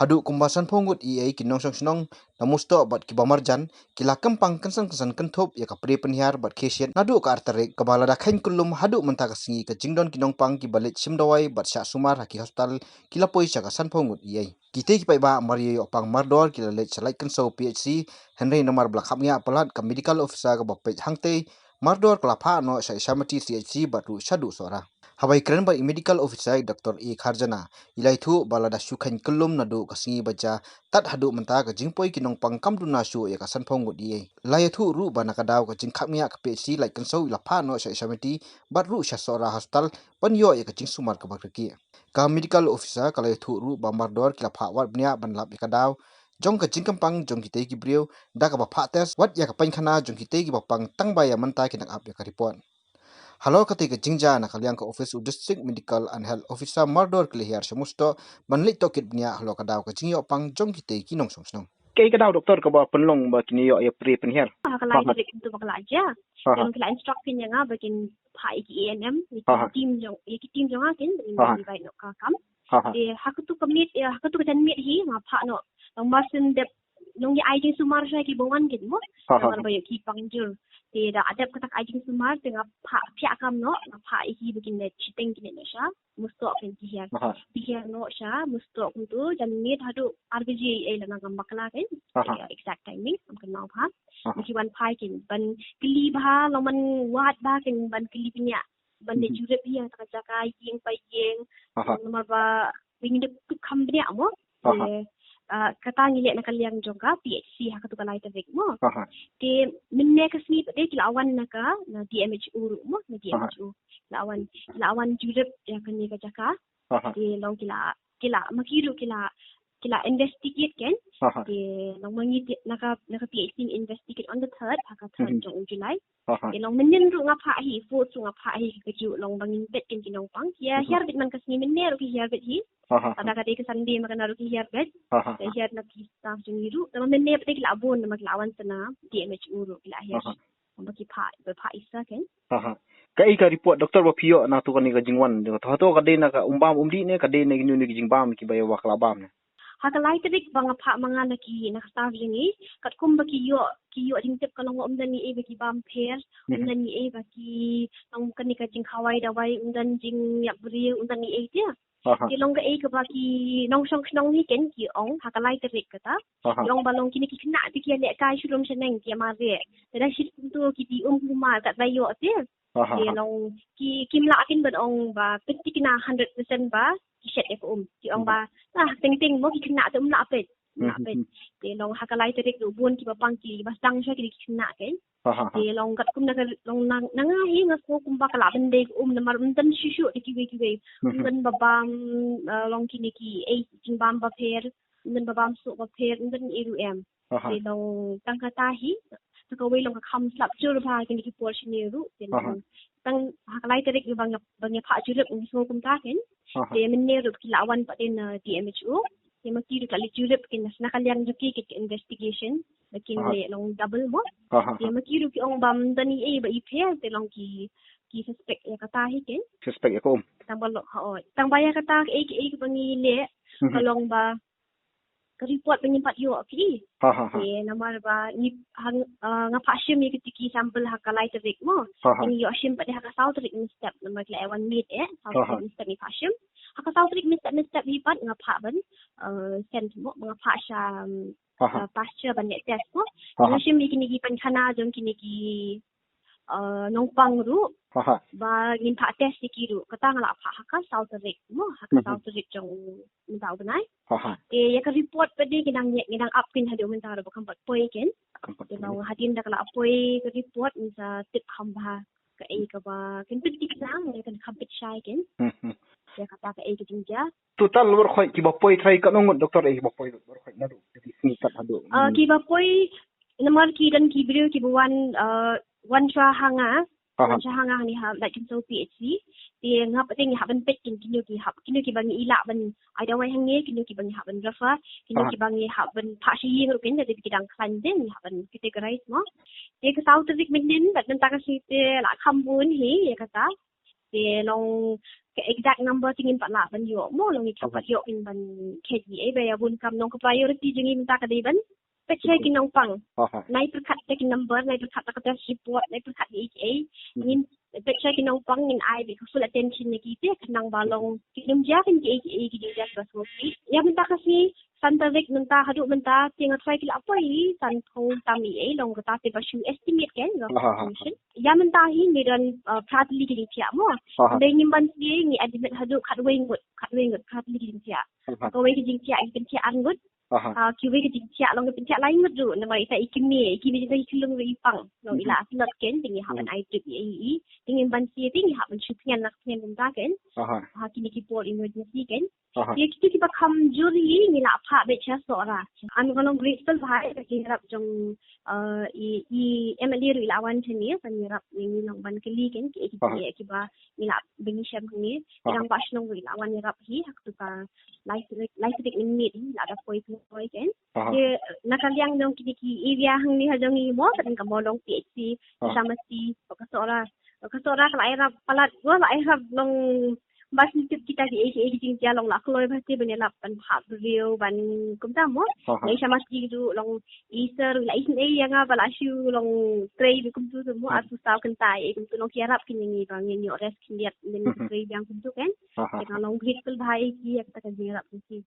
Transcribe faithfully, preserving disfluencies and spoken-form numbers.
Haduh kumba sanphew ngut ïa ki nongshong shnong na Mustoh bad kiba marjan ki la kyrpang kynsan kynsan kynthup ïa ka pre pynhiar bad khie shiet naduh ka ar tarik, kaba lada kheiñ kyllum haduh mynta ka sngi ka jingdon ki nongpang kiba leit shim dawai bad shah sumar ha ki hospital ki la poi sha ka sanphew ngut ïa. Kitei ki paidbah mar ïoh pang mardor ki la leit sha Laitkynsew P H C, hynrei namar ba la khapngiah palat ka medical officer kaba peit hangtei, mardor ka la phah noh sha Ishamati C H C bad ruh shaduh Sohra. Haba ïakren bad i medical officer i Doctor A Kharjana, i la ïathuh ba lada shu kheiñ kyllum naduh ka sngi ba jia tad haduh mynta ka jingpoi ki nongpang kam duna shuh ïa ka sanphew ngut ïa. La ïathuh ruh ba na ka daw ka jingkhapngiah ka P H C Laitkynsew i la phah noh sha Ishamati bad ruh sha Sohra Hospital ban ïoh ïa ka jingsumar kaba kyrkieh. Ka medical officer ka la ïathuh ruh ba mardor ki la phah wad bniah ban lap ïa ka daw jong ka jingkyrpang jong kitei ki briew da kaba phah test wat ïa ka painkhana jong kitei kiba pang tang ba ïa mynta ki dang ap ïa ka report. Halor katei ka jingjia, na ka liang ka office u District Medical and Health Officer mardor ki la hiar sha Mustoh ban leit tohkit bniah halor ka daw ka jingïoh pang jong kitei ki nongshong shnong. Kaei ka daw, Doctor, kaba pynlong ba kin ïoh ïa pre pynhiar? Ha ka lai tarik tu ba ka la jia. Ha ha. Te ki la instruct ïa nga ba kin phah ïa ki A N M, ïa ki team jong, ïa ki team jong nga kin, kin invite noh ka kam. Ha ha. Te ha katu ka miet, ïa ha katu ka janmiet hi nga phah noh. Nang marsien dep nang ïa ai jingsumar sha kiba wan kin mo. Ha ha. Namar ba ïa ki pang jur. Te da dep kata ka ai jingsumar te nga phah, phah kam noh, nga phah ïa ki ba kin leit shiteng kin leit noh sha Mustoh kin ki hiar. Aha. Ki hiar noh sha Mustoh kumtu janmiet haduh ar baje ïa, lada ngam bakla kin. Aha. Ïa exact timing ngam kynmaw bha. Aha. Ki wan phai kin ban kylli bha, long ban wad bha kin ban kylli bniah. Ban leit jurip ïa ka jaka ïing pa ïing. Aha. Namar ba ba ngi dep tup kham bniah mo. Aha. Te, ah, kata ngi leh na ka liang jong ka P H C ha katu ka lai tarik mo. Aha. Te mynne ka sngi pat de ki la wan na ka, na D M H O ruh mo, na Aha. D M H O. La wan, la wan jurip ïa kane ka jaka. Aha. Te long ki la, ki la, ma ki ruh ki la, ki la investigate ken. Aha. Te long ma ngi te, na ka, na ka P H C investigate on the third, ha ka third Mhm. jong u July. Aha. Te long mynnin ruh nga phah hi, fourth ruh nga phah hi, ka ju long ba ngin peit kin ki nongpang. Ki Mhm. hiar beit man ka sngi mynne ruh ki hiar beit hi. Aha. Pada ka dei ka Sunday ma kane ruh ki hiar beit. Aha. Te hiar na ki staff jong ngi ruh. Te mynne pat de ki la bun, namar ki la wan sa na D M H O ruh ki la hiar. Aha. Ba ki phah, ba phah isa ken. Aha. Kaei ka report, Doctor, ba phi ïoh na tu kane ka jingwan? Hato ka dei na ka um bam um dih ne ka dei na kino kino ki jingbam kiba ïa wa ka la bam ne? Ha ka lai tarik ba nga phah ma nga na ki, na ka staff jong ngi, katkum ba ki ïoh, ki ïoh jingtip ka long ym don ei ei ba ki bam pher, ym Mhm. don ei ei ba ki, long kane ka jingkhawai dawai, ym don jingïap briew, ym don ei ei te. Aha. Ki long kaei kaba ki nongshong shnong hi ken ki ong, ha ka lai tarik kata. Aha. Ki ong ba long kine ki khynnah te ki ïalehkai sha rum sha neng ki ïamareh. Te da shit kumtu ki ti um kumar kat ba ïoh te. Aha. Te long ki, kim lah kin ban ong ba pynthikna hundred percent ba ki shet ïa ka um. Ki ong Mhm. ba, ah, teng teng mo ki khynnah te um lah peit. Um lah Mhm. peit. Te long ha ka lai tarik ruh bun kiba pang kiba sdang sha kine ki khynnah ken. Aha. Te long katkum na ka, long na, na nga hi nga sngew kumba ka lah ban dei ka um namar ym don shuh shuh da kiwei kiwei. Mhm. Ym don ba bam, eh, long kine ki, eh, jingbam ba pher, ym don ba bam soh ba pher, ym don ei ruh em. Aha. Te long tang kata hi, te kawei long ka kham slap jur bha kine ki por shane ruh, te Aha. long tang ha ka lai tarik ba nga, ba nga phah jurip nga sngew kumta ken. Aha. Te mynne ruh ki la wan pat de na D M H O. Te ma ki ruh ki la leit jurip ken na ka liang jong ki, ki investigation. Ba kin Aha. leh long double mo. Aha. Te ma ki ruh ki ong ba ym don ei ei ba i pher, te long ki, ki suspect ïa kata hi ken. Suspect ïa ka um. Tang ba long, ha, oh. Tang ba ïa kata kaei kaei ba ngi leh, Mhm. ka long ba ka report ba ngim pat ïoh ki. Ha, ha, ha. Te namar ba ngi hang, ah, nga phah shim ïa kiti ki sample ha ka lai tarik mo. Ha, ha. Ngi ïoh shim pat de ha ka saw tarik mynstep namar ki la ai wan miet eh. Saw Ha, ha. tarik mynstep ngi phah shim. Ha ka saw tarik mynstep, mynstep hi pat nga phah ban, ah, send mo, nga phah sha, um, Ha, ha. ah, pasture ban leh test mo. Ha, ha. Nga shim ïa kine ki painkhana jong kine ki, ah, nongpang ruh. Ha, ha. Ba ngin phah test ïa ki ruh. Kata nga la phah ha ka saw tarik mo, ha ka Mhm. saw tarik jong mynta u bnai. Ha, ha. Te ïa ka report pat de ngi dang, ngi dang ap kin haduh mynta ruh ba kam pat poi ken. Kam pat Te poi. long hadien da ka la poi ka report ngin sa tip kham bha kaei kaba kin pynthikna, kin kham pynshai ken. Mhm. Ïa kata kaei ka jingjia. Total baroh khoit kiba poi trai katno ngut, Doctor, eh, kiba poi baroh khoit naduh, naduh sngi kat haduh. Ah, Hmm. kiba poi namar ki don ki briew kiba wan, ah, wan shuwa ha nga. Aha. Wan shuwa ha nga hangne ha Laitkynsew P H C. Te nga pat de ngi hap ban peit kin kino ki hap, kino kiba ngi lah ban ai dawai hangne, kino kiba ngi hap ban refer, kino Aha. kiba ngi hap ban phah sha ïing ruh ken, da ki dang khlaiñ de ngi hap ban categorize mo. Te ka saw tarik mynnin bad mynta ka sngi te la kham bun hi ïa kata. Te long ka exact number te ngim pat lah ban ïoh mo, long ngi kam pat ïoh kin ban khet ïa ei ba ïa bun kam. Nong ka priority jong ngi mynta ka dei ban pyrshah ki nongpang. Nai pyrkhat te ki number, nai pyrkhat te ka test report, nai pyrkhat ïa ei ei. Ngin pyrshah ki nongpang, ngin ai beit ka full attention ïa ki te, khnang ba long kin ym jia kin ki ei ei ki jingjia ba sngewsih. Ïa mynta ka sngi san tarik mynta, haduh mynta te nga try ki la poi san phew tam ei ei, long kata te ba shu estimate kan, long estimation. Ïa mynta hi ngi don, uh, phra tylli ki jingthiah mo. Hynrei ngim ban sngewsih, ngi admit haduh khatwei ngut, khatwei ngut, phra tylli ki jingthiah. Kawei ki jingthiah ngi pynthiah ar ngut. Ah, kiwei ki jingthiah long ngi pynthiah lai ngut ruh, namar ita i kmie, i kmie jong i khyllung ruh i pang. Long i la slot kan, te ngi hap ban ai drip ïa i. Te ngim ban sngewsih, te ngi hap ban shu pynïaid na pynïaid mynta kan. Ha kine ki por emergency kan. Ïa kito kiba kham jur hi ngi la phah beit sha Sohra. Ngan long grateful bha ïa ka jingïarap jong, uh, i, i M L A ruh i la wan shane ban ïarap ïa ngi, long ban kylli kan ki, ki, kiba ngi la bynñiaw shem hangne. Ki rangbah shnong ruh i la wan ïarap hi ha katu ka lai tarik, lai tarik mynmiet hi la da poi poi kan. Te na ka liang jong kine ki area hangne ha jong ngi mo, ka dang ka Mawlong P H C, Shamasti, ka Sohra, ka Sohra ka la ïarap palat, ka la ïarap long ba shu tip kita ki ei ei ki jingthiah, long la kloi ba te ban ïalap ban phah briew ban kumta mo. Ngi Shamasti ruh long i sir la isynei ïa nga ba la shu long trei ba kumtu mo, arphew saw kynta ei kumtu, long ki ïarap kine ngi ba ngin ïoh rest khyndiat, ngin trei biang kumtu kan. Te nga long grateful bha ïa ki ïa kata ka jingïarap ki.